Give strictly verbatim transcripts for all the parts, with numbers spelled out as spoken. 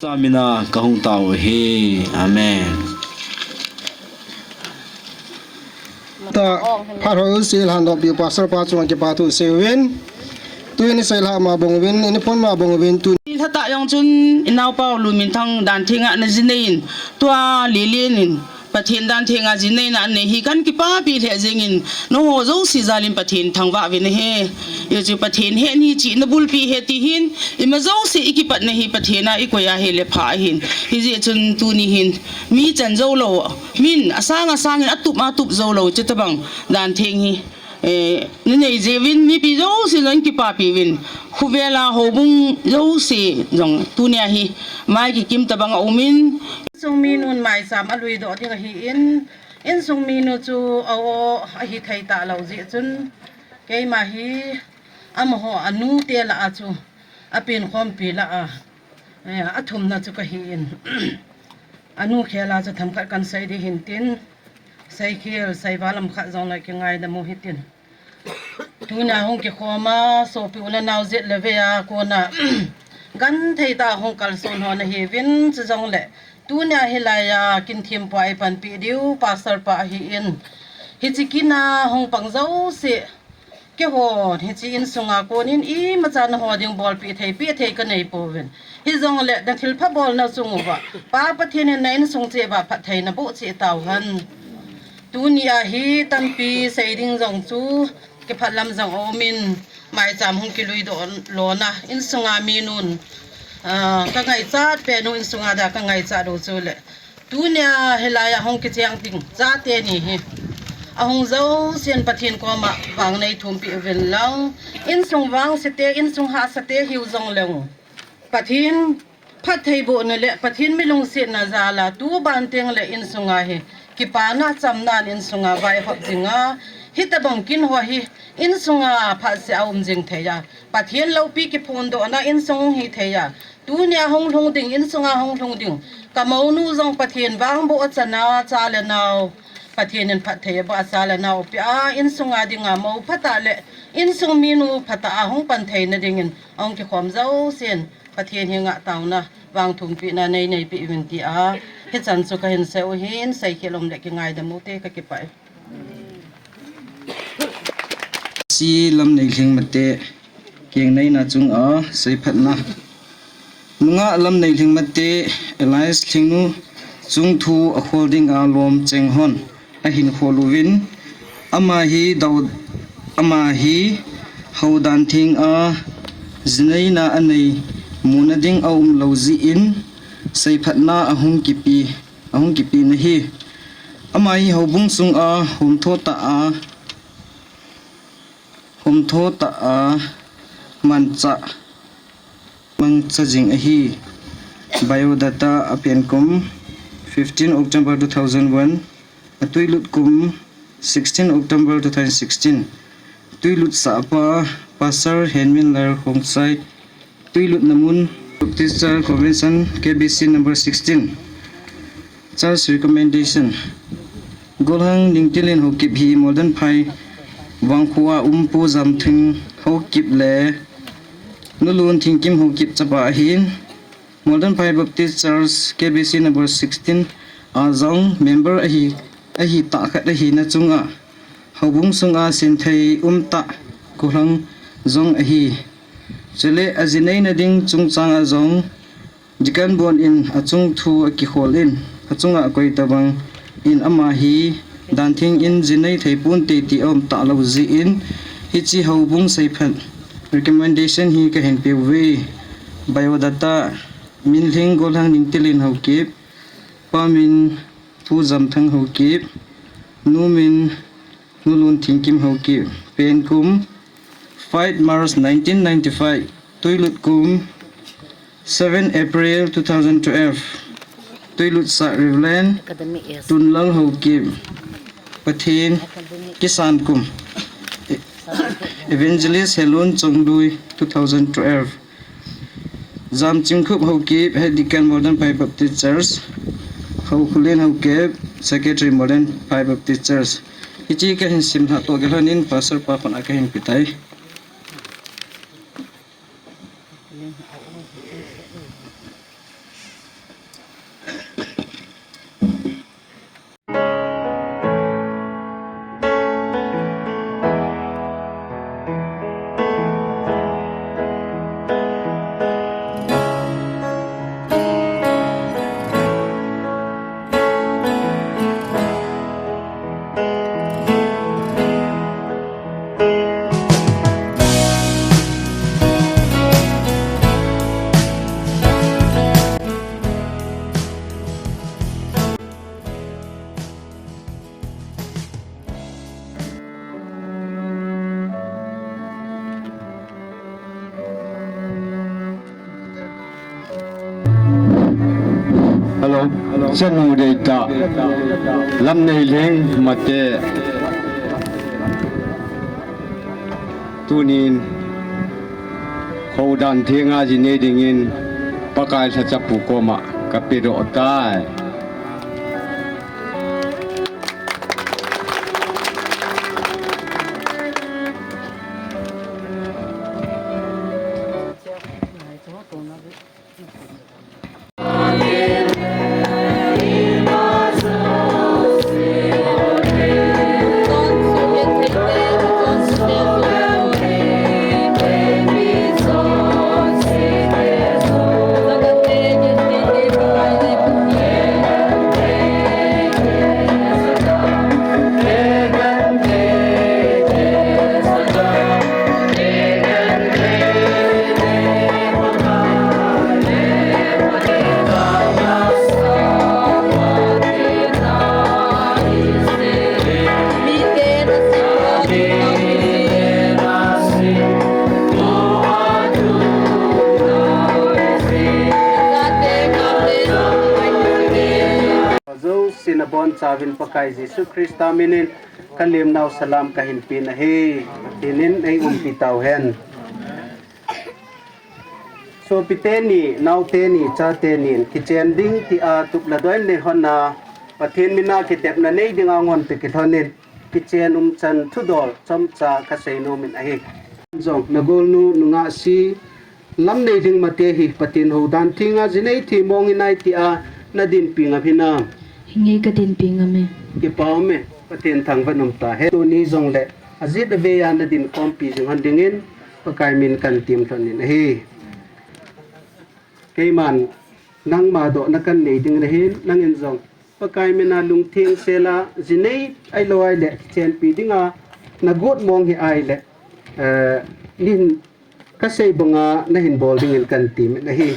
Jesu mina kahung tao hi. Amen. Ta, phat hoi u seilhan doh pi pastor pa chunga kipa thu seuvin. Tuin i seilha ma bang uvin, i pon ma bang uvin tu. Lhata jong chun i naopa u Luminthang dan thenga na jinei in, tua Lilin in Pathen dan thenga jineina anei hi kan kipapi lheh jengin, nangho jouse jalin Pathen thangvah uvin ahi. Hichu Pathen heni chi na bulpi ahi tihin, ima jouse i kipatna hi Pathen a i koi a hile pha ahin. Hijeh chun tuni hin mi chan jou lou, min asang asangin atup atup jou lou, chutabang dan theng hi, eh, na nei jeh uvin mipi jouse jong kipapi uvin, khovel a houbung jouse jong tunia hi mai kikim tabang a umin. Insung minun maicham alui doh ding ahin, insung minu chu a-o ahi thei talou jeh chun, keima hi amaho anu te lah a chu apen khompi lah a, eh, athumna chu kahin. Anu khel a chu themkhat kan sei ding hintin, seikhel, seival lam khat jong le kingaidam u hitin. Tuna hung kikhom a, sopi u le nao jet le vei a kona genthei tah a hung kalson ho nahiuvin, chujongle tunia hilai a kin thempu a ei panpi diu pastor pa ahin. Hiche kin a hung pang jouse, keiho hiche insunga konin imacha naho ding bolpi thei, pe thei kanei pouvin. Hijongle na thilpha bolna chung uva Pa Pathen in na insung cheh uva phattheina boh cheh tauhen. Tunia hi tampi sei ding jong chu kipah lam jong aumin, maicham hung kilui doh lona insunga minun, ah, kangaichat pen u, insunga dia kangaichat u chule tunia hilai a hung kicheng ding chate ni hi ahung jousen Pathen koma vang nei thumpi uvin lang, insung vangse te, insung hahsa te hiu jongleng, Pathen phattheibohna le Pathen milungsetna jal a tuban tengle insunga hi kipana chamnan insunga vaihop jinga, hitabang kin ho hi insunga phatseh a um jing thei a, Pathen loupi kiphondohna insung hi thei a, tunia hung lhung ding, insunga hung lhung ding kamounu jong Pathen vangboh a chana, cha le nao Pathen in phatthei aboh a, cha le nao pia insunga dinga mou phatah le insung minu phatah a hung pan theina dingin ahung kikhom jousen Pathen henga taona vang thumpina nei neipeh uvin tia hichan chu kahin sei u ahin, seikhel um le kingaidam u te, kakipah e. Hiche Lamneilhing Mate kengneina chunga seiphatna. Nungah Lamneilhing Mate alias Lhingnu chungthu akhol dinga lom cheng hon ahin khol uvin, ama hi dau, ama hi houdan thenga jineina anei, muna ding aumlou jeh in seiphatna ahung kipe, ahung kipena ahi. Ama hi houbung sunga homtho tah a, homtho tah a manchah mangcha jing ahi. Biodata: apenkum fifteen October two thousand one, atwilut kum sixteen October two thousand sixteen, twilutsah pa Pastor Henminlar Khongsai, twilut namun Baptist Church Convention, K B C number sixteen. Church recommendation: Golhang Ningtilin Haokip hi Moldenphai Vangkho a um Pu Jamthang Haokip le Nulun Thingkim Haokip chapa ahin, Moldenphai Baptist Church K B C number sixteen a jong member ahi, ahi tah khat ahina chunga houbung sunga sinthei umtah golhang jong ahi. Chule ajineina ding chungchanga jong Deacon Bon in achungthu akikhol in, achunga koi tabang in ama hi dan theng in jinei thei ponte ti aum talou jeh in, hiche houbung seiphat recommendation hi kahin peuve. Biodata: min Lhing Golhang Ningtilin Haokip, pa min Pu Jamthang Haokip, nu min Nulun Thingkim Haokip, penkum five March nineteen ninety-five, twilut kum seven April two thousand twelve, twilutsah Reverend Tunlal Haokip, Pathen kisan kum, Evangelist Helun Chonglui, two thousand twelve. Jamchingkhup Haokip, Head Deacon, Moldenphai Baptist Church. Haokhulen Haokip, Secretary, Moldenphai Baptist Church. Hiche kahin simlha toh kilhonin Pastor pa khut a kahin petai. Chanu deitah Lamneilhing Mate, tunin houdan thenga ji nei dingin Pakai lhacha pu koma kapedoh tai. Jouse nabonchauvin Pakai Jesu Christa minin kalemnau salam kahin pen ahi. Pathen in eiumpi tauhen. Sopite ni, naote ni, chate nin kichen ding tia tup le doi nei hon a, Pathen mina kitepna nei dinga ngon toh kilhonin kichen umchan thudol chomcha kasei nomin ahi. Jong nagolnu nungah si Lamneilhing Mate hi Pathen houdan thenga ji nei thei mong hinai tia nadinpi ngam hinam? Hinge, kadinpi ngam e. Kipa um e, Pathen thangvah in um tahen. Tuni jongle ajet avei a nadin khompi jing hon dingin Pakai min kahin tem lhonin ahi. Keiman nangma dohna kahin nei ding ahin, nangin jong Pakai mina lungtheng sela ji nei ahilou ahile kichenpi dinga nagot mong hih ahile, eh, nin kasei banga nahin bol dingin kahin temin ahi.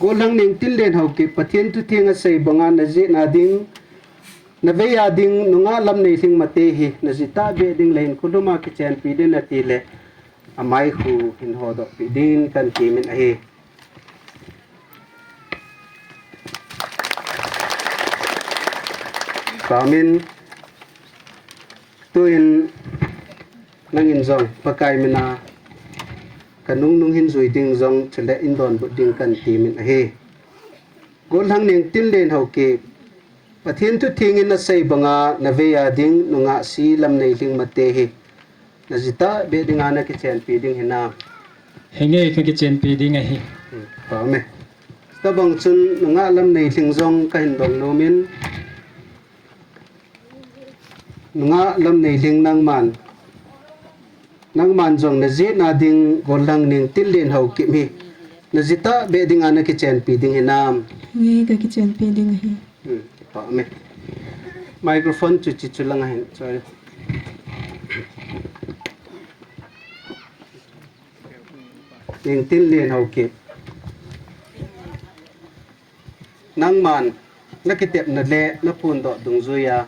Gollhang Nengtinlen Haokip, Pathen thutheng asei banga najeh na ding, navei a ding nungah Lamneilhing Mate hi naji tahbeh ding le hinkho lhuma kichenpi ding nati le, amai khu hin hodoh peh dingin kahin temin ahi. Amen. Tuin nangin jong Pakai mina kanungnung hin jui ding jong chule hin donbut ding kahin temin ahi. Gollhang Nengtinlen Haokip, Pathen thutheng in asei banga navei a ding nungah si Lamneilhing Mate hi naji tahbeh dinga nakichenpi ding hinam? Hinge, kakichenpi ding ahi. Hmm, amen. Tabang chun nungah Lamneilhing jong kahin dong nomin. Nungah Lamneilhing, nangman, nangman jong najeh na ding Gollhang Nengtinlen Haokip hi naji tahbeh dinga nakichenpi ding hinam? Hinge, kakichenpi ding ahi. Hmm, amen. Microphone chu, chu, chu langa hin, sorry. Nengtinlen Haokip, nangman nakitepna le naphondoh dungjuiya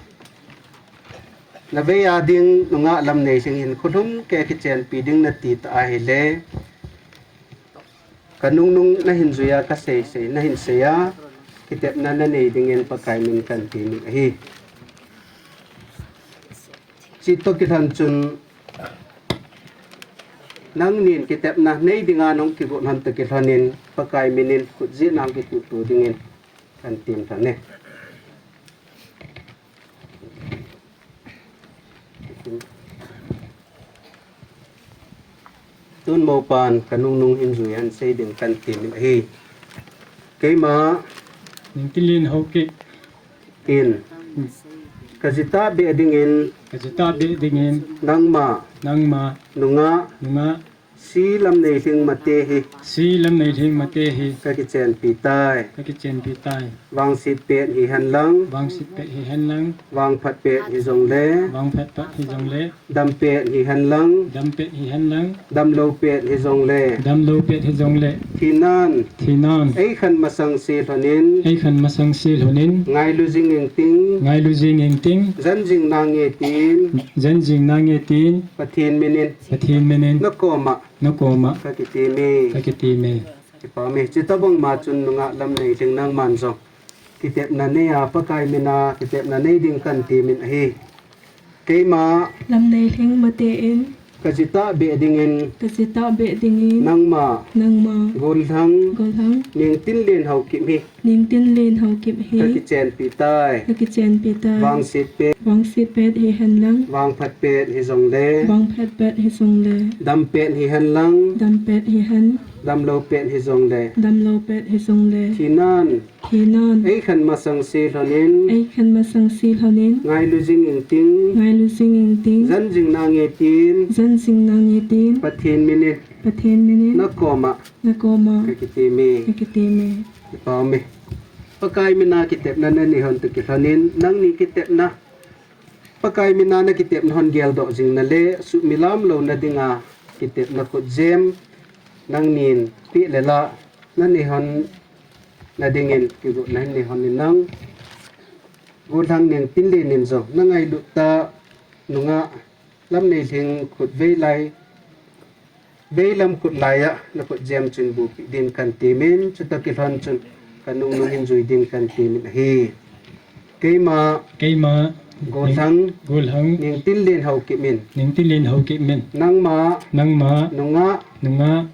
navei a ding nungah Lamneilhing hinkho lhum kei kichenpi ding nati ta ahile, kanungnung nahin juiya kasei sei, nahin seiya kitepna nanei dingin Pakai min kahin temin ahi. Chutoh kilhon chun nangnin kitepna nei dinga nahung kigot hon toh kilhonin Pakai minin khutjih nahung kikhuhto dingin kahin tem lhon e. Tun mopan kanungnung hin jui ahin sei ding kahin temin ahi. Keima Nengtinlen Haokip in kaji tahbeh dingin, kaji tahbeh dingin, nangma, nangma, nungah, nungah, si Lamneilhing Mate hi, si Lamneilhing Mate hi, kakichenpi tai, kakichenpi tai. Vangset pet hihen lang, vangset pet hihen lang, vangphat pet hijongle, vangphat pet hijongle, dam pet hihen lang, dam pet hihen lang, damlou pet hijongle, damlou pet hijongle, thinan, thinan, eikhen masang se lhonin, eikhen masang se lhonin, ngailu jing engting, ngailu jing engting, jen jing nange tin, jen jing nange tin, Pathen minin, Pathen minin, nakoma, nakoma, kakiteme, kakiteme. Kipah e, chutobang ma chun nungah Lamneilhing nangman jong Kitepna nei a Pakai mina kitepna nei ding kan temin ahi. Keima Lamneilhing Mate in kajitah beh dingin kajitah beh dingin nangma nangma Gollhang Gollhang Ningtinlen Haokip hi Ningtinlen Haokip hi kakichenpi tai. Kakichenpi tai. Vangset pet Vangset pet hihen lang vangphat pet hijongle vangphat pet hijongle dam pet hihen lang dam pet hihen damlou pet hijongle damlou pet hijongle thinan thinan eikhen masang se lhonin eikhen masang se lhonin ngailu jing inting ngailu jing inting jan jing nange tin jan jing nange tin Pathen minin Pathen minin nakoma nakoma kakiteme kakiteme. Kipah ume. Pakai mina kitepna nanei hon toh kilhonin nangni kitepna Pakai mina nakitepna hon geldoh jing nale suhmilam louna dinga kitepna khutjem nangnin peh le la nanei hon nadingin kigotna hin nei hon in nang Gollhang Ningtinlen in jong nangailut tah nungah Lamneilhing khut vei lai vei lam khut laiya nakhutjem chun bupi din kan temin chutoh kilhon chun kanungnung hin jui din kan temin ahi. Keima keima Gollhang Gollhang Ningtinlen Haokip in Ningtinlen Haokip in nangma nangma nungah nungah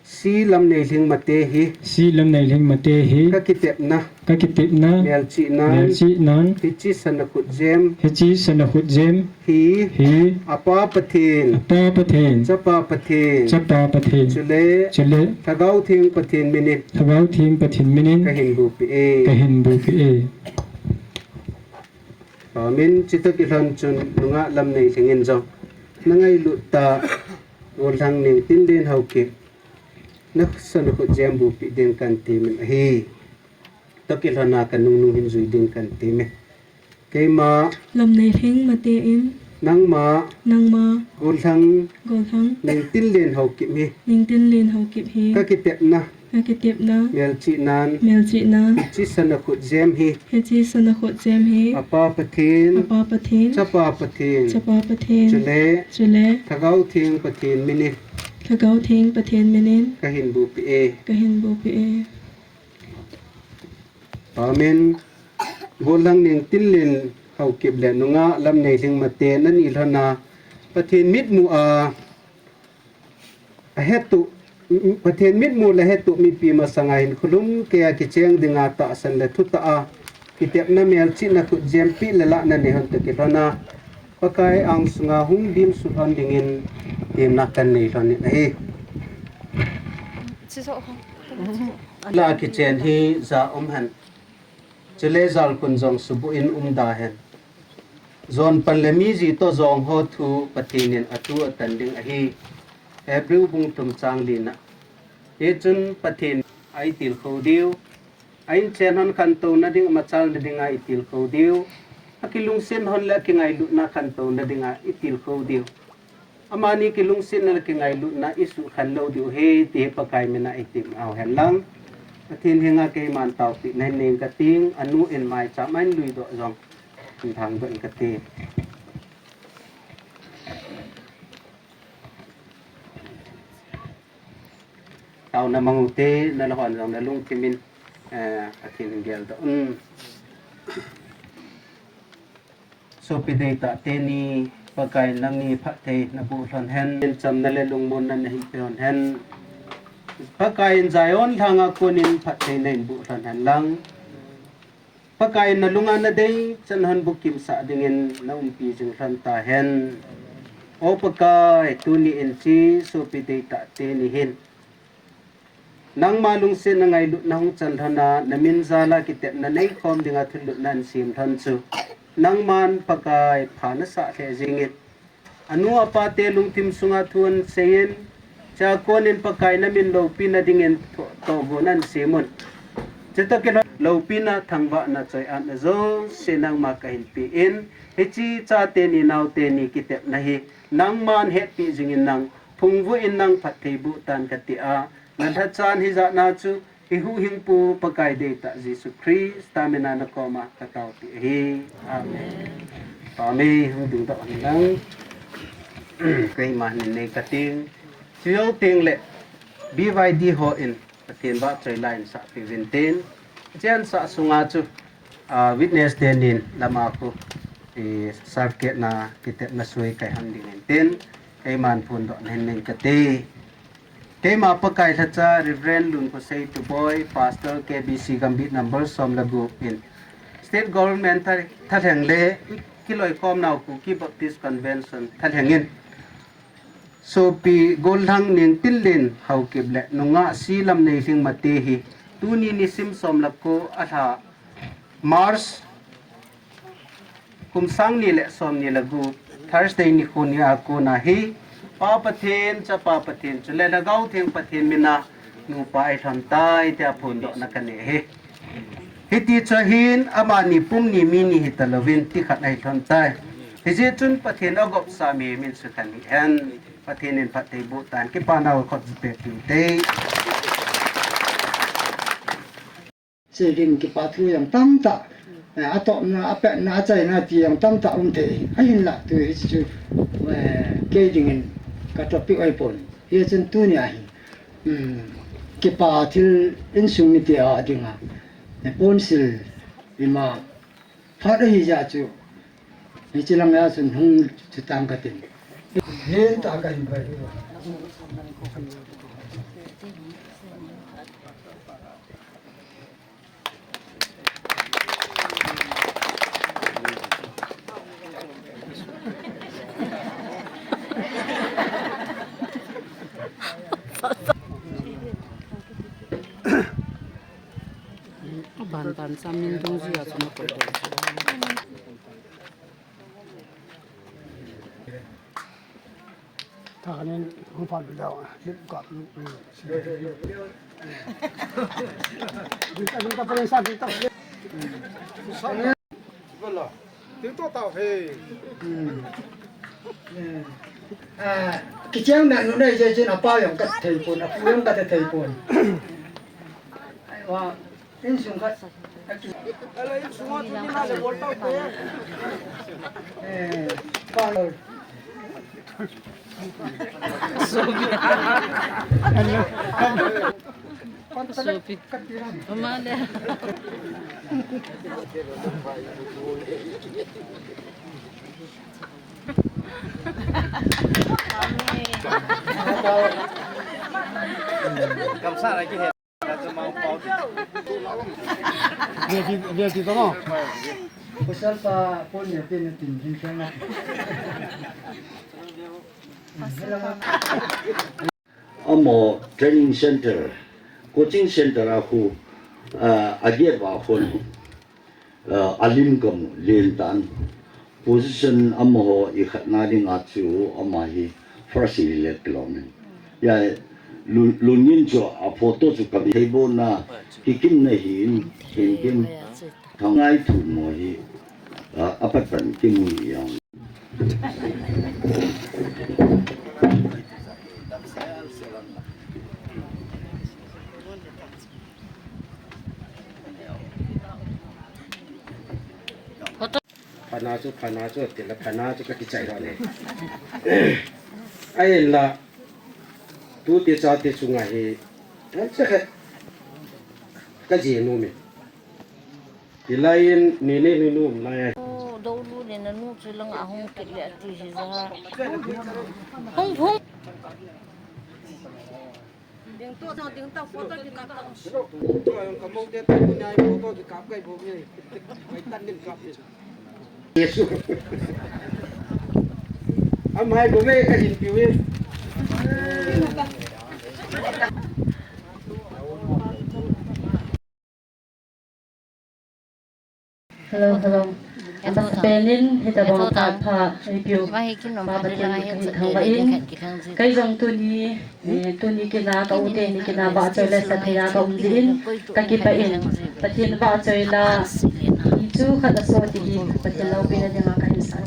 C. Lamneilhing Mate hi C. Lamneilhing Mate hi kakitepna kakitepna melchihnan melchihnan hiche sana khutjem hiche sana khutjem hi hi apa Pathen apa Pathen chapa Pathen chapa Pathen chule chule Lhagao Theng Pathen minin Lhagao Theng Pathen minin kahin bupi e kahin bupi e. Amen. Chutoh kilhon chun nungah Lamneilhing in jong nangailut tah Gollhang Ningtinlen Haokip nasana khutjem bupi din kan temin ahi. Toh kilhon a kanungnung hin jui din kan temin. Keima Lamneilhing Mate in nangma nangma Gollhang Gollhang Ningtinlen Haokip hi Ningtinlen Haokip hi kakitepna kakitepna melchihnan melchihnan hiche sana khutjem hi hiche sana khutjem hi apa Pathen apa Pathen chapa Pathen chapa Pathen chule chule Lhagao Theng Pathen minin Lhagao Theng Pathen minin kahin bupi e kahin bupi e. Amen. Gollhang Ningtinlen Haokip le nungah Lamneilhing Mate nani lhona Pathen mitmu a ahetuh Pathen mitmu le hetuh mipi masanga hin khulum keiya kicheng dinga tahsan le thutah a kitepna melchihna khutjem peh le la nanei hon toh kilhona Pakai angsunga hung dimsut hon dingin temna kan nei lhonin ahi. La kichen hi ja um hen. Chule jalkhun jong subuh in umda hen. Jon pan le miji toh jong ho thu Pathen in atu atan ding ahi. Hebrew bung thum chang lina. Hichun Pathen a itilkhou diu. A inchen hon khantouna ding, amachal na dinga itilkhou diu. Akilungset hon le akingailutna khantouna dinga itilkhou diu. Amani kilungsetna le kingailutna isuhkhen lou diu ahi, ti hi Pakai mina itim uhen lang. Pathen henga keiman taopehna hin nei kating, anu in maicham a hin luidoh jong hin thangdoh in kati. Taona mang ute, nalhon jong nalungthim in, eh, Pathen hin geldoh un. Sopi deitah teni, Pakai in nangni phatthei naboh lhon hen, chamna le lungmonna nahin pe lhon hen. Pakai in Zion lhanga konin phatthei nahin boh lhon hen lang. Pakai in nalunga nadei chan hon bukimsah dingin naumpi jing lhon tahen. O Pakai, tuni in hiche sopi deitah teni hin nangma lungsetna ngailutna hung chan lhona, namin jala kitepna neikhom dinga thulhutna nasem lhon chu, nangman Pakai pha nasah lheh jengin, anu apa te lungthim sunga thu ahin seiyin, chua konin Pakai namin loupina dingin tho-, tohgon ahin semun. Chutoh kilhon loupina thangvahna choi-atna jouse nangma kahin pen, hiche chateni naoteni kitepna hi nangman hetpi jingin nang phungvuh in nang phatthei boh tan kati a, nalhachan hijatna chu ihuhhingpu Pakai deitah Jesu Christa mina nakoma kataopeh ahi. Amen. Amen. Hung dingdoh hen lang. Keiman hin nei kating. Chujou tengle B Y D hon Pathen vahchoi la ahin sahpeh uvin tin. Hiche ahin sah sunga chu Ah, witness te nin lama khu, eh, certificate na kitepna sui kai hon ding in tin, keiman phondoh na hin ning kate. Keima Pakai lhacha Reverend Lunkhoseituboi, Pastor K B C Gambih number som le gup in, State Government tha-, thalheng le kiloikhom nau Kuki Baptist Convention thalheng in, Sopi Gollhang Nengpinlen Haokip le nungah C. Lamneilhing Mate hi tuni nisim som le ko a lha March kum sang ni le som ni le gup Thursday nikho ni a kona hi Pa Pathen, Chapa Pathen chule Lhagao Theng Pathen mina nupa ahi lhon tai tia phondohna kanei e. Hiti chun hin amani pum ni mi ni hita louvin ti khat ahi lhon tai. Hijeh chun Pathen agopsa mi min sukhan hihen. Pathen in phatthei boh tan, kipana u khut jipeh piu te. Sei ding kipa thu jong tamtah, eh, atopna, apetna, achaina ti jong tamtah um thei. Ahinlah tu hichu, eh, kei dingin ka topic ahipon. Hichun tunia hi, um, kipa thil insung mite a dinga, eh, ponsil ima phat ahi jeh chun, hiche lang a chun hung chutang katin. Hita kahin pai. Aban ban sa min dungjuia chu na koi ding. Thanin hung phat ding dau, lim kap, lim, lim. Lim kap, lim kap, lim kap, lim kap. Lim kap. Tiu to tao he. Hmm. Hmm. Ah, kicheng na nu nei je je na pa jong ka thei pon, apu jong ka thei pon. Ai wa, insung khat. Ala insung a chu ni na le bol tao te. Eh, pa lo. Sopi. Mama le. Kamsa lagi he. Pasal pa pon ya pin tin hin kena. Pasal pa. Amaho training center, coaching center a khu, ah, agiat va khun, ah, alim kamu len tan. Position amaho ikhatna dinga chu ama hi first hi le kilom in. Ya, lun, lun ngin chu a photo chu kamu thei bou na, kikim na hin, hin kim. Thangngai thu mo hi, a, a pat pan kimu hi ang. Phana chu, phana chu, tila phana chu ka kichai lo ne. Ahinla, tute chate chunga hi, an cha kha, ka ji nu mi. Hilai in, ni ni ni nu lai ai. Oh, dou lu le na nu chu lang a hung kit le ati hi ja. Hung, hung. Ding to, ding to, photo kikap. Ka mo te ta ku nyai photo kikap kai bo ni. Mai tan din kap ni. Yesu. Amai bo me ka hin piu in. Hello, hello. Amasapen in hitabang phat pha, thank you. Pa Pathen kahin thangvah in. Kei jong tuni, eh, tuni kina ka u teni kina vahchoi le sathei a ka um jeh in, ka kipah in. Pathen vahchoi la, hichu khat aso ti hi, Pathen loupina dinga kahin sa.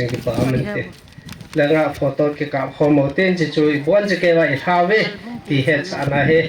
Kipa amen te. Langa photo kikap khom mo tin chi chu ibon chi keiva ilhave ti hetsahna ahi.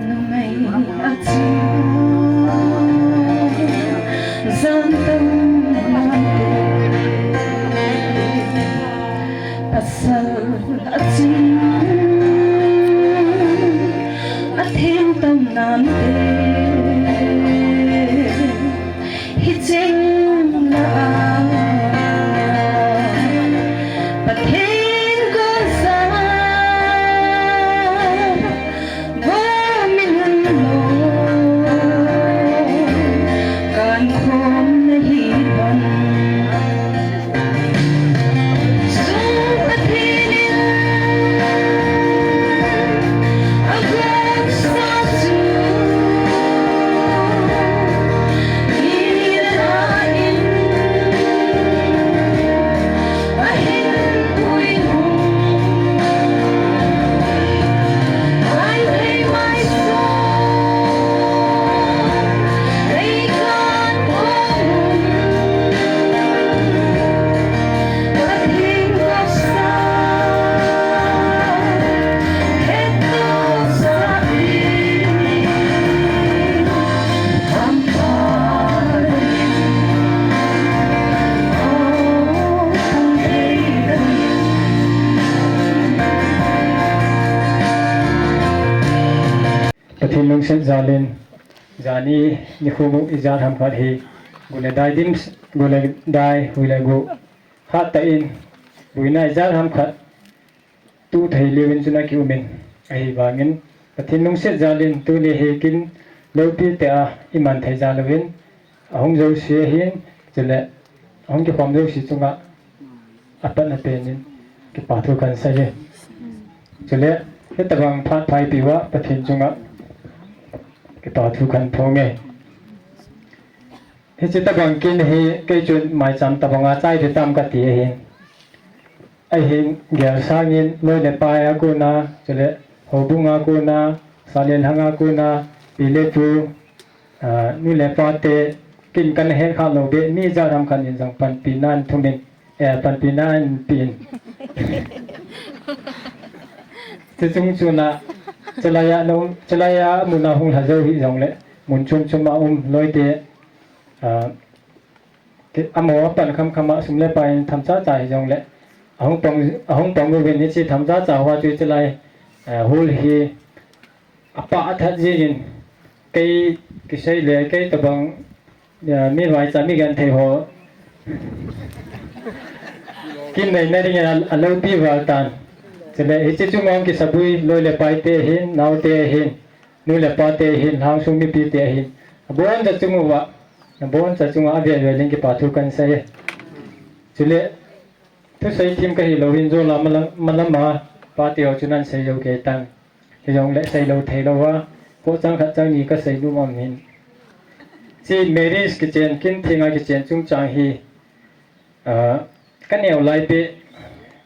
Numei a ching, jan tam nante. Pasal a ching, a theng tam nante. Hicheng la a, Pathen kasa, bo min lo, kan khom nahi ban. Pathen lungset jalin, jani nikho ijat ham khat hi, gule dai dim, gule dai, huile gu, hat ta in, buina ijat ham khat, tu thei liu in chun akium in, ahivangin, Pathen lungset jalin, tuni hi kin, loupi te a, iman thei jal uvin, ahung jouse ahin, chule, ahung kikhom jouse chunga, apatna penin, kipa thu kan sei e. Chule, hitabang phat phaipi uva, Pathen chunga, kipa thu kan phong e. Hiche tabang kin hi, kei chun maicham tabang a chai ding tam kati ahin. Ahin, gel sangin, loi le pai a kona, chule, houbung a kona, salen hang a kona, pi le pu, ah, nu le pa te, kin kan het kha lou be, mi jat ham khat in jong panpi nan thumin, eh, panpi nan pin. Chuchung chuna, chulai a, no, chulai a mun a hung lha jou hi jongle, mun chom chom a um loi te, ah, Ti, amaho pan kham kham a sum le pai in tham cha cha hi jongle. Ahung pang, ahung pang uvin hiche tham cha cha hoa chu chulai, eh, hall hi apa athat jin kei kisei le kei tabang, eh, mi vaicha mi genthei ho. Kin nei na ding a, aloupi val tan. Chule hiche chung a kisabui loi le pai te hin, nao te hin. Nu le pa te hin, lhangsung mipi te hin, abon cha chung uva, abon cha chunga avel vel in kipa thu kan sei e. Chule, thusei thim kahi lou hin jola malam, malam a, pa te ho chun ahin sei jou kei tan. Hijongle sei lou thei lou a, ko chang khat chang ni kasei nom aum in. Hiche marriage kichen, kin theng a kichen chungchang hi, Ah, ka neo lai peh,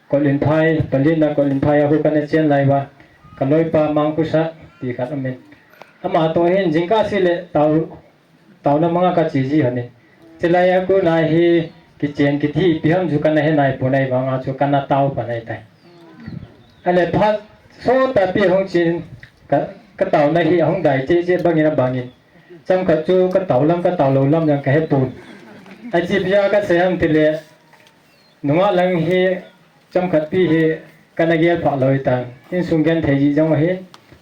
Kolin phai, Palin a Kolin phai a khu kana chen lai uva, ka loipa Mangkhusa ti khat aum in. Ama toh hin jingkah seh le tao, taona manga ka che ji hon in. Chulai a kona hi kichen kiti ipi ham chu kana he nai pon ahivanga chu kana tao pan ahitai. Ahile phat sot a pi hung chen ka, ka taona hi ahung dai cheh cheh bangin abangin. Chomkhat chu ka tao lam, ka tao lou lam jong ka he pon. Ache ipi a ka sei ham tile, nungah lang hi chomkhat pi hi kana gel phah lou tan. Insung genthei jeh jong ahin,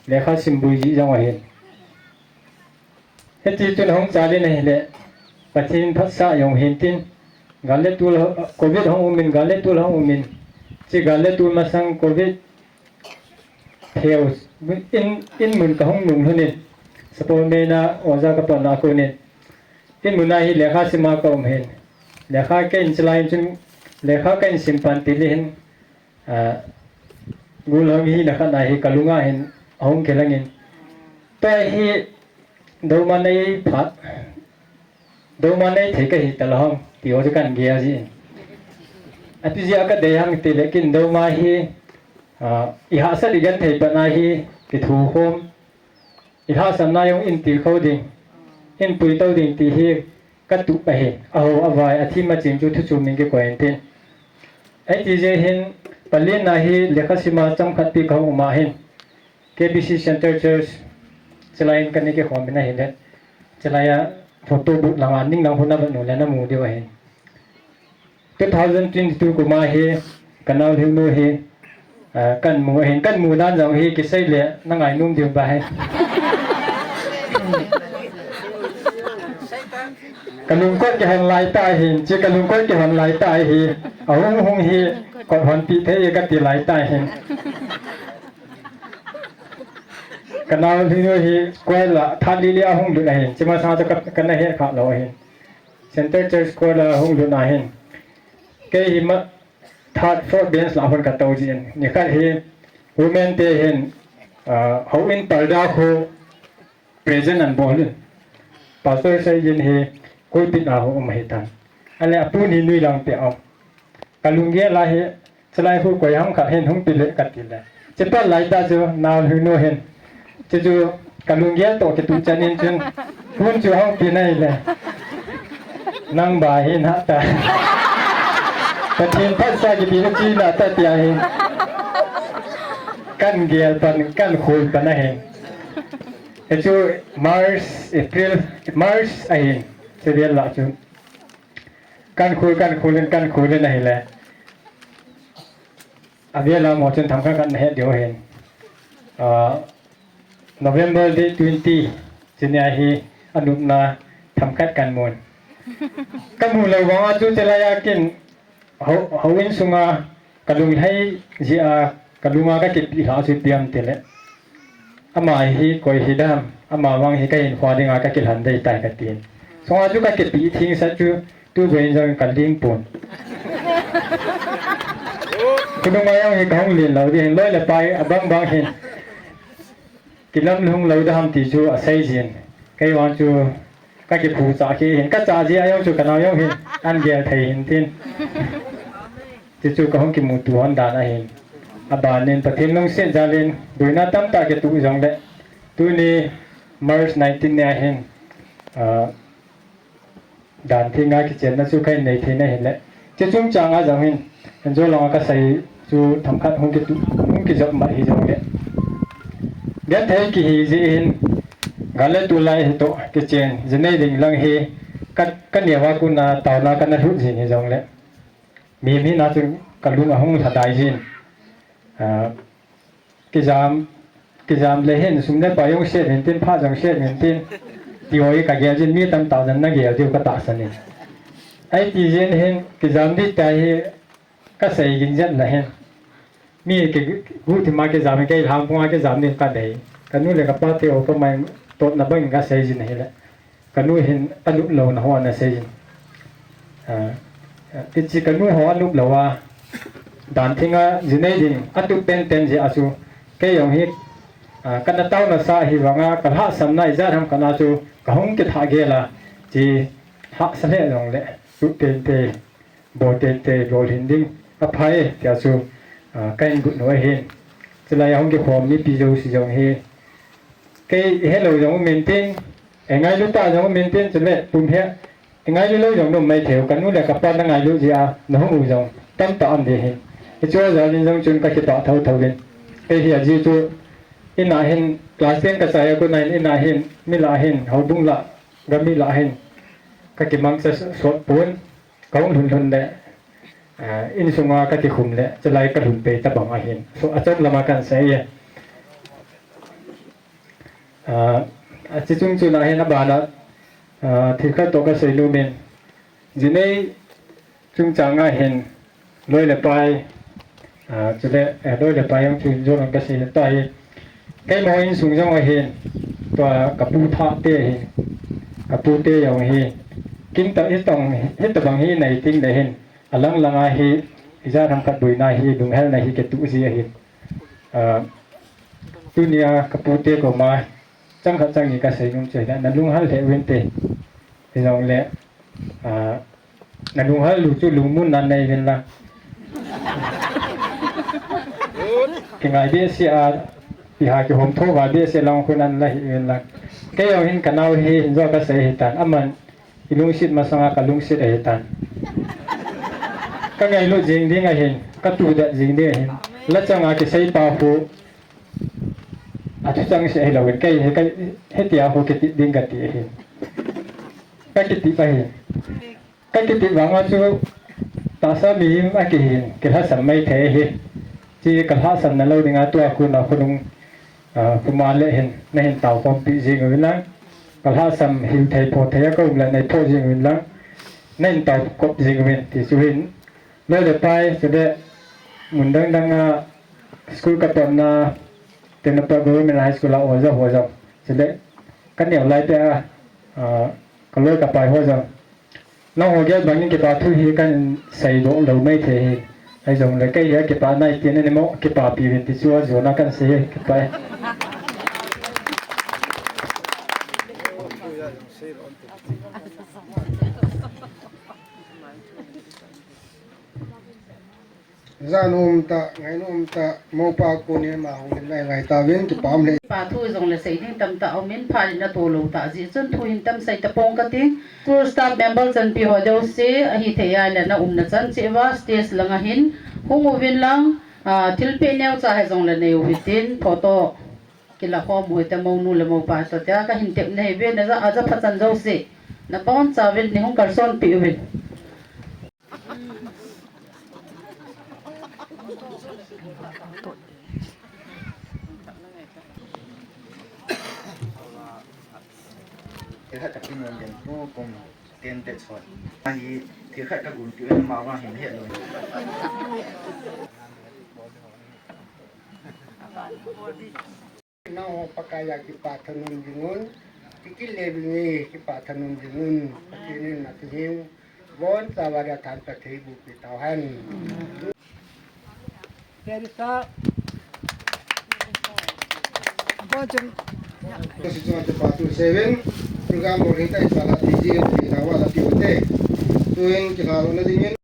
lekha sim boi jeh jong ahin. Hiti chun hung chal in ahile, Pathen phatsah jong hin tin, gal le tul, covid hung um in, gal le tul hung um in, hiche gal le tul masang covid theu, in, in mun kahung nung lhon in, Sapormeina oja kapatna a kon in, in mun a hi lekha sima kaum hin, lekha kahin chilai in chun, lekha kahin sim pan tile hin, ah, gul hung hina khat a hi kalunga hin ahung kilang in, tua hi douma nei phat, douma nei thei kahi talou ham, ti ho chu kahin gel jin. Ati jeh a kadei ham tile ken douma hi, ah, ihahsat igenthei patna hi kithukhom, ilhahsamna jong in tilkhou ding, in puitou ding ti hi katup ahi. Aho avai, athim aching chu thuchom in kikoi intin. Hiti jeh hin, palen a hi lekha sima chomkhat pi kahung um a hin, K B C Center Church, chilai in kana kikhom in ahile, chilai a photo booth langa ning lang hung na vet u le namu diu ahin. Two thousand twenty-two kum a hi, kanao Lhingnu hi, ah, kahin mu ahin, kahin mu dan jong hi kisei le na ngainom diu ahi. Kalungkot kihon lai tah ahin, chi kalungkot kihon lai tah ahi, ahung hung hi, kot honpi thei kati lai tah ahin. Kanao Lhingnu hi, choir a, that li li a hung lut ahin, chi masang chu ka, kana het kha lou ahin. Center Church Choir a hung lut ahin. Kei hi ma, third, fourth bench lah a hung katou jin. Nikhat hi, women te hin, ah, houin parda khu present ahin bol in. Pastor Seijin hi, pulpit a hung um ahitan. Ale apu ni nui lang pe um. Kalunggel a hi, chilai khu koi ham khat hin hung pi le kati le. Chi phat lai tah chu, nao Lhingnu hin. Chuchu kalunggel toh kituh chan in chun, hun chu hung pi nai le. Nang ba hin ha ta. Pathen phatsah kiti na chi na ta tia hin. Kahin gel pan, kahin khol pan ahin. Hichu March, April, March ahin. Chi vel lah chu. Kahin khol, kahin khol in, kahin khol in ahile. Avel a mo chun themkhat khat nahet diu ahin. Ah, November date twenty, chuni a hi anopna themkhat kahin mun. Kamu lou vang a chu chilai a ken hou, houin sunga kalung lhai jeh a kalunga kakipeh lha chu ipi ham tile. Ama hi koi hi dam, ama vang hi kahinkho dinga kakilhen dei tai katin. Sunga chu kakipeh theng sah chu, tu vei in jong kaling pon. Khonung a jong hi kahung len lou ding hin, loi le pai abang bang hin. Kilam lhung lou dam ti chu asei jin. Kei vang chu kakiphu cha kei hin, kacha jeh a jong chu kanao jong hin, ahin gel thei hin tin. Chuchu kahung kimuto hon dan ahin. Aban in Pathen lungset jal in, boina tamtah kituh jongle. Tuni March nineteen ni ahin, ah, dan thenga kichenna chu kahin nei thei na hile. Chuche chungchang a jong hin, enjo langa kasei chu themkhat hung kituh, hung kijop mat hijongle. Genthei kihi jeh hin, gal le tulai hitoh kichen, jinei ding lang hi, ka, kaneo a kona taona kana lhut jin hijongle. Mihem hina chun kalung ahung lhadai jin. Ah, kijam, kijam le hin sum le pai jong save in tin, phat jong save in tin. Ti ho hi kagel jin, mi tamtah jong nagel diu katahsan in. Ahiti jeh hin kijam ding tia hi kasei gin jeng le hin. Mi kiguhthim a kijam, kei lhangphong a kijam ding kadei. Kanu le kapa te ho kamai totna bang in kasei jin ahile. Kanu hin anop louna ho anasei jin. Ah, hiche kanu ho anop lou a, dan thenga jinei ding atup penpen jeh a chu, kei jong hi, ah, kana taona sa hi vanga, kalhahsamna ijat ham kana chu, kahung kithah gel a, chi hahsa lheh jongle, tup penpen. Bol teitei, bol hih in ding, aphai, tia chu, ah, kahin got u ahin. Chulai a hung kikhom mipi jouse jong hi. Kei ihelou jong um intin, ingailu tah jong um intin, chule pum hi, ingailu lou jong um maithei u, kanu le kapa nangailu jeh a, nahung u jong, tamtah um ding ahin. Hiche jal in jong chun kakipah thotho in. Kei hi ajeh chu, in a hin, class ten kachai a kon a hin, in a hin, mi lah a hin, houbung lah, gam mi lah a hin, kakimangcha sot pon. Kahung lhun lhun le, ah, insunga kakikhum le, chulai kalhun pei tabang ahin. So, achom lama kahin sei e. Ah, ache chung chun ahin abana, ah, thil khat toh kasei nom in. Jinei chungchang a hin, loi le pai, ah, chule, eh, loi le pai jong chu injo lang kasei le, tua hi, Keima insung jong ahin, tua kapu thah te ahin, kapu te jong hi, kin ta, hitong, hitobang hi nei ting le hin, alang langa hi, ijat ham khat boina hi, lunghel na hi, ketu ji ahin. Ah, tunia kapu te koma, chang khat chang ni kasei nom chu, na lunghel le win te. Hijongle, ah, na lunghel lu chu lungmon nan nei vin lang. Kingai behseh a, iha kihom thouva behseh lang khu nan la hi vin lang. Kei jong hin kanao hi, hin jo kasei hitan, aman ilungset masanga kalungset ahitan. Kangailut jing ding ahin, katudet jing ding ahin. La changa kisei pa khu, athu chang se hilou in, kei, kei, hitia khu kiti ding kati ahin. Kakiti pa hi. Kakiti vanga chu tahsa mihem akihin, kilhasam mai thei hi. Chi kalhasam na lou dinga tua khu na khonung, ah, kuma le hin, nahin tao khompi jing uvin lang. Kalhasam hil thei pho thei a kaum le nei pho jing uvin lang. Nahin tao kop jing uvin ti chu hin. Loi le pai, chule mun dang dang a school katonna, Tengnoupal Government High School a oja ho jong. Chule kaneo lai peh a, ah, kaloi kapai ho jong. Nangho gel bangin kipa thu hi kahin seidoh lou mai thei hi. Ahijongle kei hi kipa nai tin ani mo, kipapi uvin ti chu ajona kahin sei hi, kipa e. Jan um tah, ngai um tah, mopa konin ama hung in ngai ngai tauvin, kipah um le. Pa thu jongle sei ding tamtah aumin, phat in ato lou tah jeh chun thu hin tam sei tapong kating. School staff member chanpi ho jouse, ahithei a le na umna chan cheh uva, stage langa hin hung uvin lang, ah, thilpeh neocha hijongle nei uhitin, photo kila khom u hite, mounu le mopa toh tia kahin tepna hi ve, na ja, aja phat chan jouse, nabonchauvin nei hung kalsonpi uvin. Thil khat ka kimu den tu kum ten te chon. Ahi, thil khat ka gumpi u ama vang hin het lou. Nangho Pakai a kipah thanom dingun, kikile bing e, kipah thanom dingun, Pathen in ati hin, bonchauva dia thanpha thei boh peh tauhen. Teresa. Bonchun. Kasi chunga te pa tu seven, program bol hita isala ti ji, ti na wala ti ute. Tuin kilalo na dingin.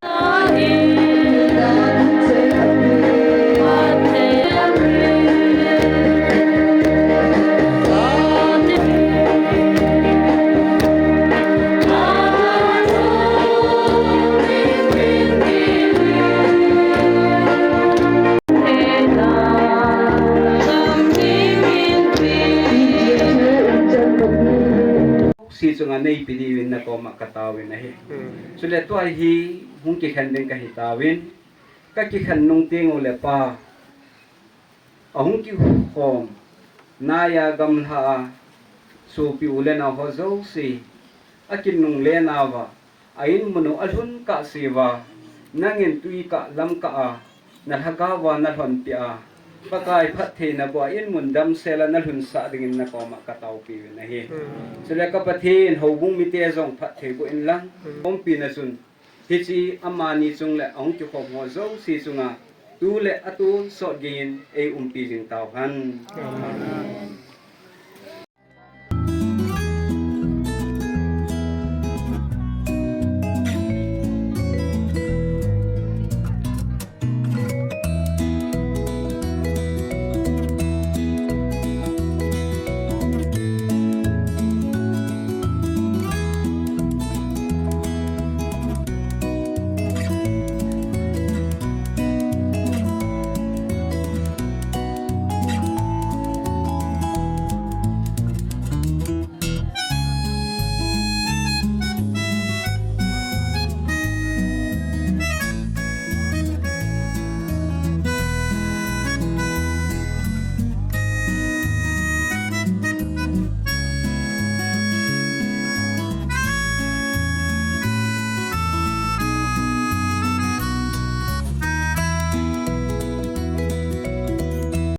Si chunga neipi diuvin nakoma kataovin ahi. Hmm. Chule tua hi hung kikhen ding kahi tauvin. Kakikhen nung teng ule pa, ahung kikhom naiya gamla a sopi u le nao ho jouse, akinungle nauva, a in mun u alhun kahseuva, nangin tui kah lam kah a, na lhagao va nalhonpi a, Pakai phattheina bou a in mun damsel a nalhunsah dingin nakoma kataopiuvin ahi. Hmm. Chule ka Pathen, houbung mite jong phatthei boh inlang, hmm, ompina chun, hiche amani chung le ahung kikhom ho jouse chunga, tu le atonsot geiyin eiumpi jing tauhen. Amen.